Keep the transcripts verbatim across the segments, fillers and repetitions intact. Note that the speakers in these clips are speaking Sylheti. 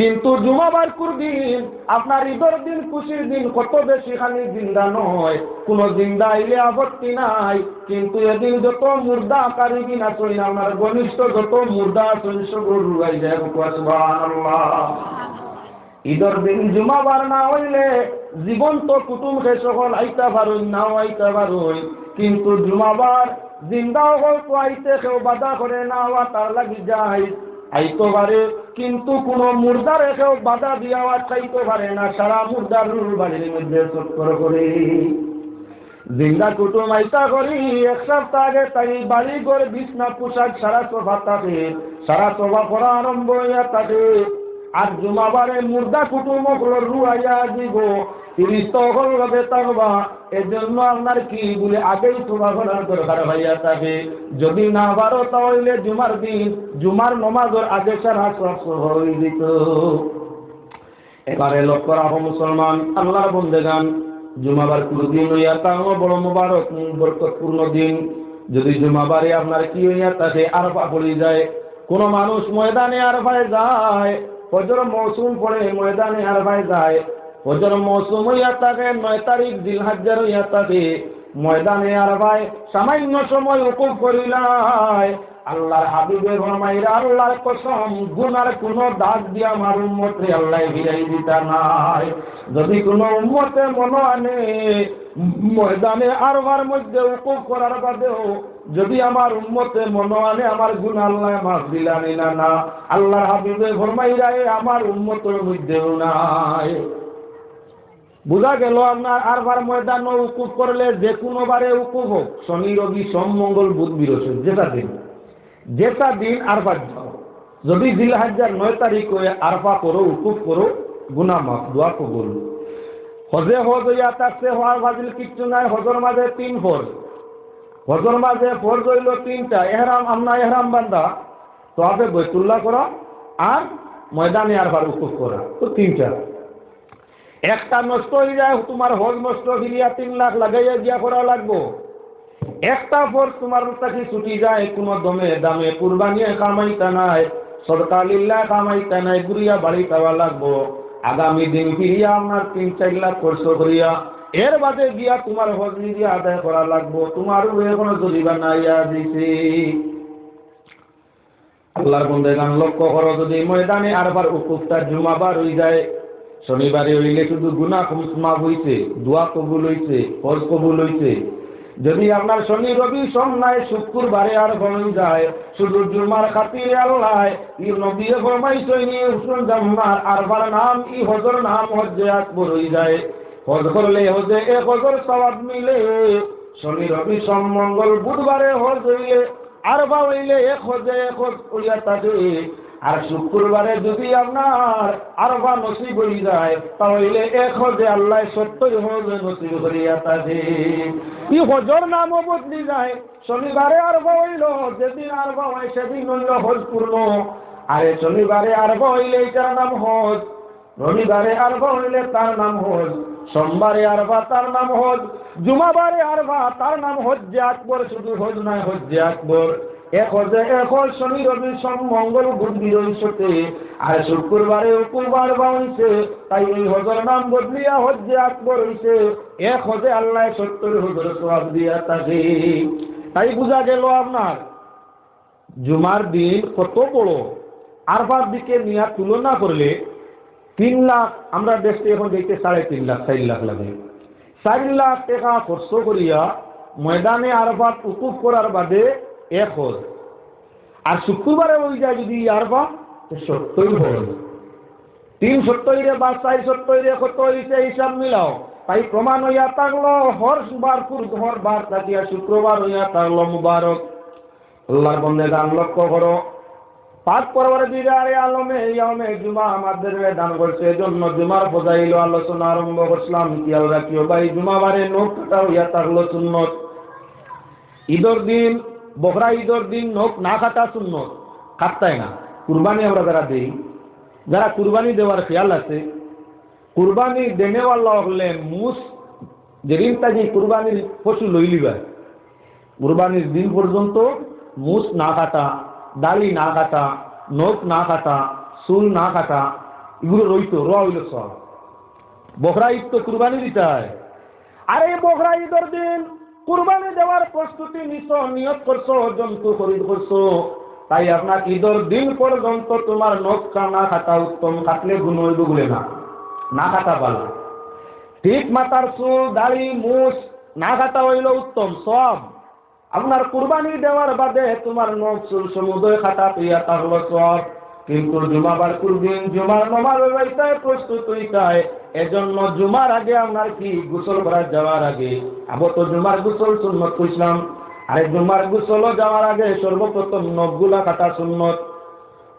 কিন্তু জুমাবার কুরদিন, আপনার ইদর দিন, খুশির দিন, কত বেশি খানি জিন্দা নয়, কোনো জিন্দা আইলে আপত্তি নাই। কিন্তু এদিন যত মুর্দা কারিবিন আছইন, আপনার ঘনিষ্ঠ যত মুর্দা আছইন, সব রুয়াই যায়। সুবহানাল্লাহ। ইদর দিন জুমাবার না অইলে জীবন্ত কুটুম কে সকল আইতা পারইন, নাও আইতা পারইন, কিন্তু জুমাবার জিন্দা অকল তো আইতে কেউ বাধা করে না, আওয়া তার লাগি যায়, আইতো পারে, কিন্তু কোনো মুর্দারে কেউ বাধা দিয়া আটকাইতো পারে না। সারা মুর্দার রুহ বাড়ির মধ্যে চক্কর করে। জিন্দা কুটুম আইতা করি এক সপ্তাহ আগে তাই বাড়ি ঘর বিছনা পোশাক সারা সফা থাকে, সারা সফা করা আরম্ভ হইয়া থাকে। আর জুমাবারে মুর্দা কুটুম অকলর রুহ আইয়া দিব, ফিরিস্তা অকল লগে থাকবা। এজন্য আপনার কি বলে আগেই সফা করার দরকার হইয়া থাকে। যদি না পারো তা হইলে জুমার দিন, জুমার নমাজর আগে সারা সফা হয়ে দিত। এবারে লক্ষ্য রাখো মুসলমান, আল্লাহর বন্দেগান, জুমাবার কুরদিন হইয়া তাও বড় মোবারক, বরকতপূর্ণ দিন। যদি জুমাবারে আপনার কি হইয়া থাকে, আরফা পড়ি যায়, কোনো মানুষ ময়দানে আরফায় যায়, ফজর মৌসুম পড়ে ময়দানে আরফায় যায়, ফজর মৌসুম হইয়া থাকে, নয় তারিখ জিলহজ্জার হইয়া থাকে, ময়দানে আরফায় সামান্য সময় উকুফ করিলায়, আল্লাহর হাবিবে ফরমাইরা, আল্লাহর কসম, গুনার কোনো দাগ দিয়া আমার উম্মতরে আল্লাহ ফিরাই দিতা নায়। যদি কোনো উম্মতে মনো আনে, ময়দানে আরফার মধ্যে উকুফ করার বাদেও যদি আমার উম্মতে মনো আনে, আমার গুনা আল্লাহ মাফ দিলা নি না, না। আল্লাহর হাবিবে ফরমাইরা, এ আমার উম্মতর মধ্যেও নাই। বুঝা গেল, আপনার আরফার ময়দানো উকুফ করলে যে কোনো বারে উকুফ হোক, শনি, রবি, সোম, মঙ্গল, বুধ, বৃহস্পতি, যেটা দিন, যেটা দিন আরফাত যাও, যদি জিলহজ্জার নয় তারিখ হয়ে আরফা করো, উকুফ করো, গুনা মাফ, দোয়া কবুল। হজে হজ হইয়া থাকছে, হওয়ার ফাজিল কিচ্ছু নাই। হজর মাঝে তিন ফরজ, হজর মাঝে ফরজ হইল তিনটা। এহরাম, আমরা এহরাম বান্ধা, তো আপে বৈতুল্লাহ করা আর ময়দানে আরফার উকুফ করা, তো তিনটা। একটা নষ্ট হয়ে যায়, তোমার হজ নষ্ট, ফিরিয়া তিন লাখ লাগাইয়া দিয়া করা লাগবো। একটা ফরজ তোমার থাকি ছুটি যায়, কোনো দমে দামে কুরবানি কামাইতা নাই, সদকা লিল্লাহ কামাইতা নাই, ঘুরিয়া বাড়ি যাওয়া লাগবো। আগামী দিন ফিরিয়া আপনার তিন চার লাখ খরচ করিয়া এর বাদে গিয়া তোমার হজ নিজে আদায় করা লাগবো, তোমার উপরে কোনো জরিমানা আইয়া দিছে। আল্লাহর বন্দেগান লক্ষ্য করো, যদি ময়দানে আরফার উকুফটা জুমাবার হয়ে যায়, শনিবারে হইলে শুধু গুনা মাফ হইছে, দোয়া কবুল হইছে, হজ কবুল হইছে। যদি আপনার শনি রবি সোম নাই, শুক্রবারে আরফা হয়ে যায়, শুধু জুমার খাতিরে আল্লাহ, এই নবী ফরমাইছইন, হুসন জামার আরফার নাম, এই হজর নাম হজ্জে আকবর হয়ে যায়। হজ করলে হজে এক হজর সওয়াব মিলে। শনি রবি সোম মঙ্গল বুধবারে হজ হইলে, আরফা হইলে এক হজে এক হজ হইয়া থাকে। আর শুক্রবারে যদি আপনার আরফা নসিব হয়ে যায়, তাহলে এক হজে আল্লাহ সত্তর হজ নসিব করিয়া থাকে। এই হজর নামও বদলি যায়। শনিবারে আরফা হইল, যেদিন আরফা হয় সেদিন হইল হজ পূর্ণ। আরে শনিবারে আরফা হইলে এটার নাম হজ, রবিবারে আরফা হইলে তার নাম হজ, সোমবারে আরফা তার নাম হজ, জুমাবারে আরফা তার নাম হজ্জে আকবর, শুধু হজ নয়, হজ্জে আকবর। এক হজে এক হজ, শনি রবি সোম মঙ্গল বুধ বৃহস্পতি, আর শুক্রবারে উকুফ আরফা হইছে, তাই এই হজর নাম বদলিয়া হজ্জে আকবর হইছে। এক হজে আল্লাহ সত্তর হজর সওয়াব দিয়া থাকে। তাই বুঝা গেল আপনার জুমার দিন কত বড়। আরফার দিকে নিয়া তুলনা করলে তিন লাখ, আমরা দেশে এখন দেখতে সাড়ে তিন লাখ, চার লাখ লাগে। চার লাখ টাকা খরচ করিয়া ময়দানে আরফাত উকুফ করার বাদে এক হজ। আর শুক্রবারে হয়ে যায় যদি আরফা, তো সত্তর হজ। তিন সত্তইরে বা চার সত্তইরে কত হইছে হিসাব মিলাও। তাই প্রমাণ হইয়া থাকলো হর বার কুর-, হর বার থাকিয়া শুক্রবার হইয়া থাকলো মুবারক। আল্লাহর বন্দেগান লক্ষ্য করো, পাক পরওয়ারদিগারে আলমে ইয়াউমে জুমা আমাদের দান করছে, এজন্য জুমার ফজাইল আলোচনা আরম্ভ করছিলাম। খেয়াল রাখিও ভাই, জুমাবারে নখ কাটা হইয়া থাকলো সুন্নত। ঈদর দিন, বকরা ঈদর দিন নখ না কাটা সুন্নত, কাটতায় না। কুরবানি আমরা যারা দেই, যারা কুরবানি দেওয়ার খেয়াল আছে, কুরবানি দেনেওয়ালা হকলে মুস যেদিন থাকি কুরবানির পশু লইলিবা, কুরবানির দিন পর্যন্ত মুস না কাটা, দাড়ি না কাটা, নখ না কাটা, চুল না কাটা, ইগুলো রইতো, রোয়া অইলো সব। বকরা ঈদ তো কুরবানি দিতায়। আর এই বকরা ঈদর দিন কুরবানি দেওয়ার প্রস্তুতি নিছো, নিয়ত করছো, জন্তু খরিদ করছো, তাই আপনার ঈদর দিন পর্যন্ত তোমার নখ কা-, না কাটা উত্তম, কাটলে গুনাহ অইবো বুলে না, না কাটা ভালা। ঠিক মাথার চুল, দাড়ি, মুছ না কাটা অইলো উত্তম, সওয়াব। আপনার কুরবানি দেওয়ার বাদে তোমার নখ চুল সমুদয় কাটা থইয়া থাকলো সওয়াব। কিন্তু জুমাবার কুরদিন জুমার নমাজর যাইতায় প্রস্তুত অইতায়, এজন্য জুমার আগে আপনার কি গোসল করার যাওয়ার আগে, আবো তো জুমার গোসল সুন্নত কইছলাম, আরে জুমার গোসলও যাওয়ার আগে সর্বপ্রথম নখগুলা কাটা সুন্নত।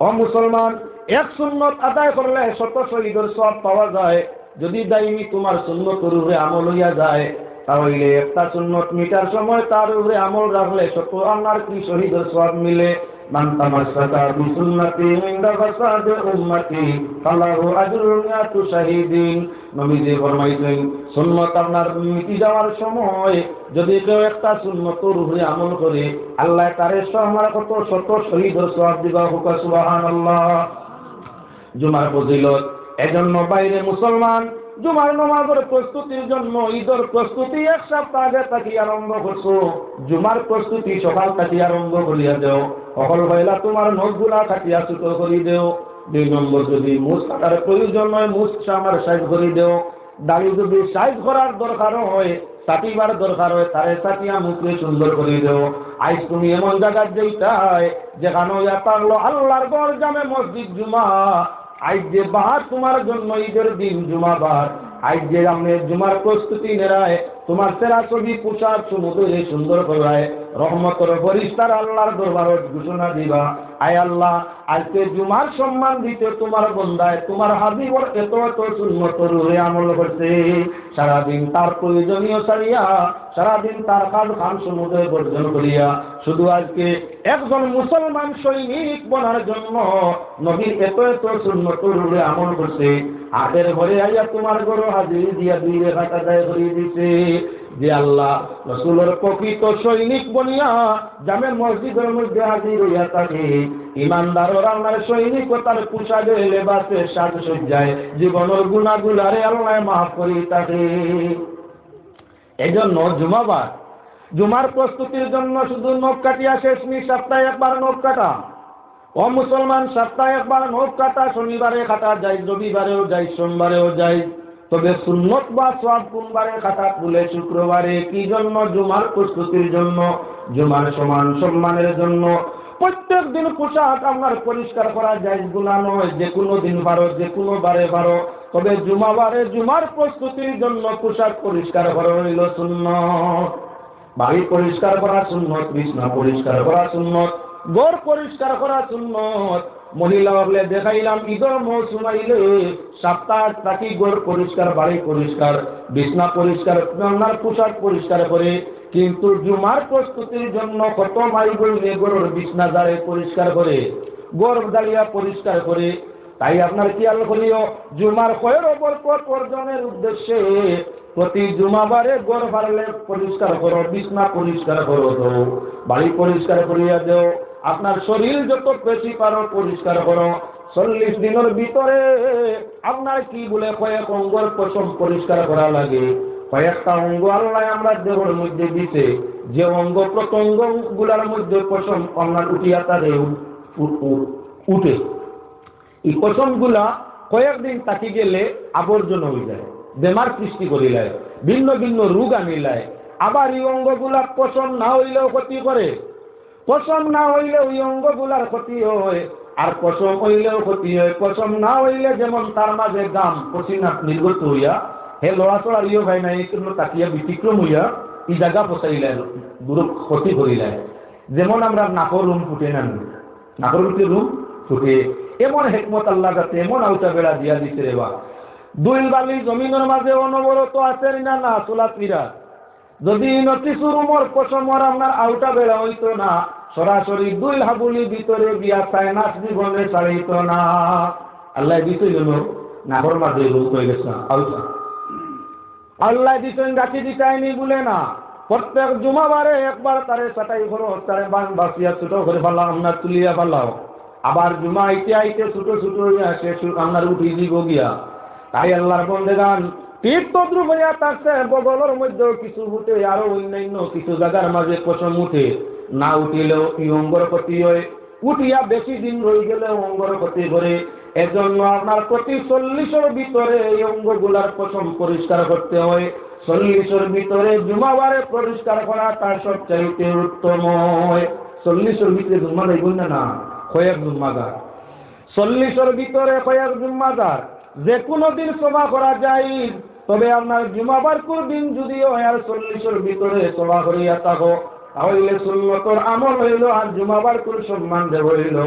ও মুসলমান, এক সুন্নত আদায় করলে শত শহীদর সওয়াব পাওয়া যায়। যদি দাইমি তোমার সুন্নতর উপরে আমল অইয়া যায়, তাহলে একটা সুন্নত মিটার সময় তার উপরে আমল রাখলে শত আপনার কি শহীদর সওয়াব মিলে। মান তামাসসাকা বিসুন্নতি ইনদা ফাসাদে উম্মতি ফালাহু আজরু মিয়াতু শাহিদিন। নবীজি ফরমাইছেন, সুন্নত আপনার মিটি যাওয়ার সময় যদি কেউ একটা সুন্নতর উপরে আমল করে, আল্লাহ তারে সহ আমার কত শত শহীদর সওয়াব দিবা। হুকা সুবহানাল্লাহ। জুমার ফজিলত। এজন্য বাইরে মুসলমান জুমার নামাজর প্রস্তুতির জন্য, ঈদর প্রস্তুতি এক সপ্তাহ আগে থাকি আরম্ভ করছো। জুমার প্রস্তুতি সকাল থাকি আরম্ভ করিয়া দেও। হকল পয়লা তোমার নখগুলা কাটিয়া ছোট করি দেও। দুই নম্বর, যদি মুছ কাটার প্রয়োজন হয়, মুছ আমার সাইজ করি দেও। দাড়ি যদি সাইজ করার দরকার হয়, ছাটিবার দরকার হয়, তারে ছাটিয়া মুখরে সুন্দর করি দেও। আইজ তুমি এমন জাগাত যাইতায়, যেখানো ইয়া থাকলো আল্লাহর ঘর জামে মসজিদ জুমা। আইজ যে বার তোমার জন্য ঈদর দিন জুমাবার, আইজ যে আপনে জুমার প্রস্তুতি নেরায়, তোমার সেরা ছবি পোশাক সমুদয় সুন্দর করায়, রহমতর ফিরিস্তার আল্লাহর দরবারত ঘোষণা দিবা, আয় আল্লাহ, আজকে জুমার সম্মান দিতে তোমার বন্দায় তোমার হাবিবর এত এত সুন্নতর উপরে আমল করছে। সারাদিন তার প্রয়োজনীয় ছাড়িয়া, সারাদিন তার কাজ কাম সমুদয় বর্জন করিয়া, শুধু আজকে একজন মুসলমান সৈনিক বনার জন্য নবীর এত এত সুন্নতর উপরে আমল করছে। আর এরপরে আইয়া তোমার ঘরো হাজিরি দিয়া দুই রেকাত আদায় করি দিছে। যে আল্লাহ রসুলর প্রকৃত সৈনিক বনিয়া জামে মসজিদর মধ্যে হাজির হইয়া থাকে, ইমানদারর আল্লাহর সৈনিকতার পোশাকে, লেবাসে, সাজসজ্জায় জীবনর গুনাহগুলারে আল্লাহ মাফ করি থাকে। এজন্য জুমাবার, জুমার প্রস্তুতির জন্য শুধু নখ কাটিয়া শেষ নি, সপ্তাহে একবার নখ কাটা। ও মুসলমান, সপ্তাহে একবার নখ কাটা, শনিবারে কাটা যায়, রবিবারেও যায়, সোমবারেও যায়। তবে সুন্নত বা সওয়াব কোন বারে কাটা বলে শুক্রবারে। কি জন্য? জুমার প্রস্তুতির জন্য, জুমার সমান সম্মানের জন্য। প্রত্যেক দিন পোশাক আপনার পরিষ্কার করা যায়, গুনাহ নয়। যে কোনো দিন পারো, যে কোনো বারে পারো, তবে জুমাবারে জুমার প্রস্তুতির জন্য পোশাক পরিষ্কার করা হইল সুন্নত। বাড়ি পরিষ্কার করা সুন্নত, বিছনা পরিষ্কার করা সুন্নত, ঘর পরিষ্কার করা সুন্নত। মহিলা হকলে দেখাইলাম, ঈদর মৌসুম আইলে সপ্তাহ থাকি ঘর পরিষ্কার, বাড়ি পরিষ্কার, বিছনা পরিষ্কার, রান্নার পোশাক পরিষ্কার করে। কিন্তু জুমার প্রস্তুতির জন্য কত মাই বইনে ঘরর বিছনা ঝাড়ে পরিষ্কার করে, ঘর ঝাড়িয়া পরিষ্কার করে। তাই আপনার খেয়াল করিও, জুমার খয়র ও বরকত অর্জনের উদ্দেশ্যে প্রতি জুমাবারে ঘর পারলে পরিষ্কার করো, বিছনা পরিষ্কার করো, তো বাড়ি পরিষ্কার করিয়া দেও। আপনার শরীর যত বেশি পারো পরিষ্কার করো। চল্লিশ দিনের ভিতরে আপনার কি বলে কয়েক অঙ্গর পশম পরিষ্কার করা লাগে। কয়েকটা অঙ্গ আল্লাহ আমরা দেহর মধ্যে দিছে, যে অঙ্গ প্রত্যঙ্গ গুলার মধ্যে পশম আপনার উঠিয়া তারে উ-, উ-, উ-, উঠে। এই পশমগুলা কয়েকদিন থাকি গেলে আবর্জনা হয়ে যায়, বেমার সৃষ্টি করিলায়, ভিন্ন ভিন্ন রোগ আনিলায়। আবার এই অঙ্গগুলা পশম না হইলেও ক্ষতি করে, পশম না হইলেও এই অঙ্গগুলার ক্ষতি হয়, আর পশম হইলেও ক্ষতি হয়। পশম না হইলে যেমন তার মাঝে ঘাম, পসিনা নির্গত হইয়া হে লড়াচড়ার ইয়ে হয় না, এই জন্য তাকিয়া ব্যতিক্রম হইয়া এই জায়গা পচাইলায়, দূর ক্ষতি করিলায়। যেমন আমরা নাকর রুম ফুটে না, নাকর ভিতরে রুম ফুটে, এমন হেকমত আল্লাহ যাতে এমন আউটা বেড়া দিয়া দিছে রে বা। দুইল বালি জমিনের মাঝে অনবরত আছে না, না চলাফেরা। যদি ইনো কিছু রুমর পশমর আপনার আউটা বেড়া হইতো না, সরাসরি দুইল হাবুলি ভিতরে গিয়া সাইনাস জীবনে ছাড়িত না। আল্লাহ দিতে গেল নাকর মাঝে রুম হয়ে গেছে না, আউটা। আল্লাহ দিতেন, রাখি দিতাইনি বলে না। প্রত্যেক জুমাবারে একবার তারে ছাটাই করো, তারে বান বাসিয়া ছোট করে ফালাও, না তুলিয়া ফালাও। আবার জুমা আইতে আইতে ছোট ছোট অইয়া শেষ অই-, আপনার উঠি দিব গিয়া। তাই আল্লাহর বন্দেগান, ঠিক তদ্রুপ অইয়া থাকছে, বগলর মধ্যেও কিছু উঠে, আরো অন্যান্য কিছু জাগার মাঝে পশম উঠে। না উঠিলেও ই অঙ্গর ক্ষতি হয়, উঠিয়া বেশি দিন রই গেলে অঙ্গর ক্ষতি করে। এজন্য আপনার প্রতি চল্লিশর ভিতরে এই অঙ্গগুলার পশম পরিষ্কার করতে হয়। চল্লিশর ভিতরে জুমাবারে পরিষ্কার করা তার সবচাইতে উত্তম হয়। চল্লিশর ভিতরে জুম্মা যাইব না, না, কয়েক জুম্মাদার। চল্লিশর ভিতরে কয়েক জুম্মাদার যে কোনো দিন সভা করা যায়, তবে আপনার জুমাবারকুর দিন যদি হয় আর চল্লিশর ভিতরে সভা করিয়া থাকো, তাহলে সুন্নতর আমল হইল আর জুমাবারকুর সম্মান দেওয়া হইল।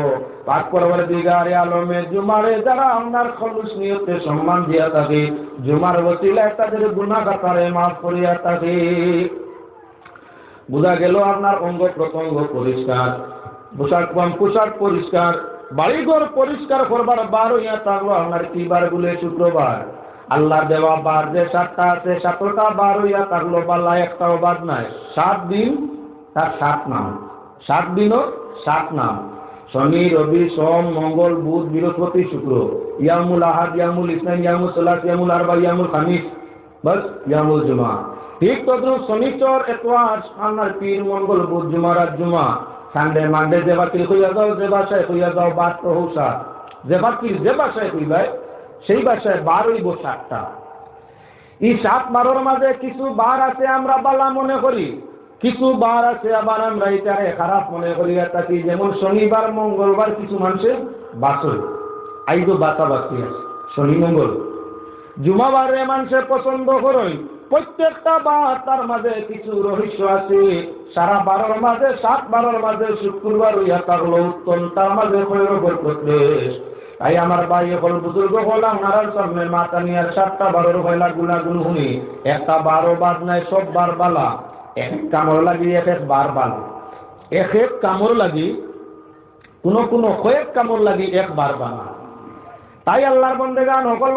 পাক পরওয়ারদিগারে আলমে জুমারে যারা আপনার খলুস নিয়তে সম্মান দিয়া থাকে, জুমার ওসিলায় তাদের গুনাহ খাতারে মাফ করিয়া থাকে। বুঝা গেল আপনার অঙ্গ প্রত্যঙ্গ পরিষ্কার, পোশাক পাম পোশাক পরিষ্কার, বাড়িঘর পরিষ্কার করবার বার হইয়া থাকলো আপনার কি বার বলে? শুক্রবার। আল্লাহর দেওয়া বার যে সাতটা আছে, সাতটা বার হইয়া থাকলো, বালা একটাও বাদ নাই। সাত দিন তার সাত নাম, সাত দিনর সাত নাম। শনি, রবি, সোম, মঙ্গল, বুধ, বৃহস্পতি, শুক্র, ইয়ামুল আহাদ, ইয়ামুল ইসনাইন, ইয়ামুল সালাস, ইয়ামুল আরবা, ইয়ামুল খামিস, বাস, ইয়ামুল জুমা। ঠিক তদ্রুপ শনিচর, এতওয়ার, আপনার পীর, মঙ্গল, বুধ, জুমার আর জুমা, সানডে, মানডে, যে বাকি কইয়া যাও, যে ভাষায় কইয়া যাও, বার তো হৌসা, যে বাকি যে ভাষায় কইবায়, সেই ভাষায় বার হইব সাতটা। এই সাত বারর মাঝে কিছু বার আছে আমরা বালা মনে করি, কিছু বার আছে আবার আমরা এটারে খারাপ মনে করি। আর তাকে যেমন শনিবার, মঙ্গলবার কিছু মানুষের বাসর, আইজও বাতাবাতি আছে, শনি মঙ্গল। জুমাবারে মানুষে পছন্দ করইন, প্রত্যেকটা বার তার মাঝে কিছু রহস্য আছে। সারা বারর মাঝে, সাত বারর মাঝে শুক্রবার হইয়া থাকলো উত্তম, তার মাঝে খয়র বরকত বেশ। তাই আমার ভাই অকল, বুজুর্গ অকল, আপনারার সামনে মাথা নিয়ে আর সাতটা বারর পয়লা গুণাগুণ শুনি, একটা বারও বাদ নাই, সব বার বালা। এক এক কামর লাগি এক এক বার বালা, এক এক কামর লাগি, কোনো কোনো কয়েক কামর লাগি এক বার বালা। তাই আল্লাহর বন্দেগান অকল,